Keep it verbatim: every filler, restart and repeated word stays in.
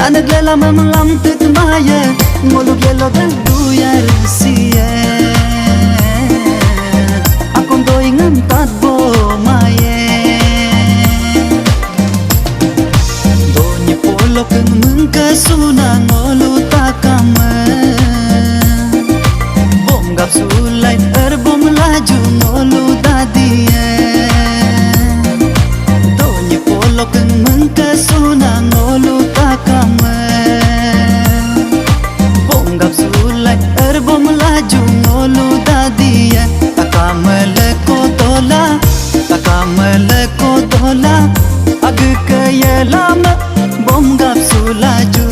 Naglela mamalam tut maye, ngoluk yelo dan duyar siye. Akon doi ngam tatbo maye. Donyi polok mengke suna ngolu takame. Bomgap sulai erbom laju ngolu dadie. Donyi polok mengke suna ngolu takame. Bomgap sulai erbom laju ngolu dadie. Takame leko dola, takame leko dola. Agike yelame bomgap sulaju.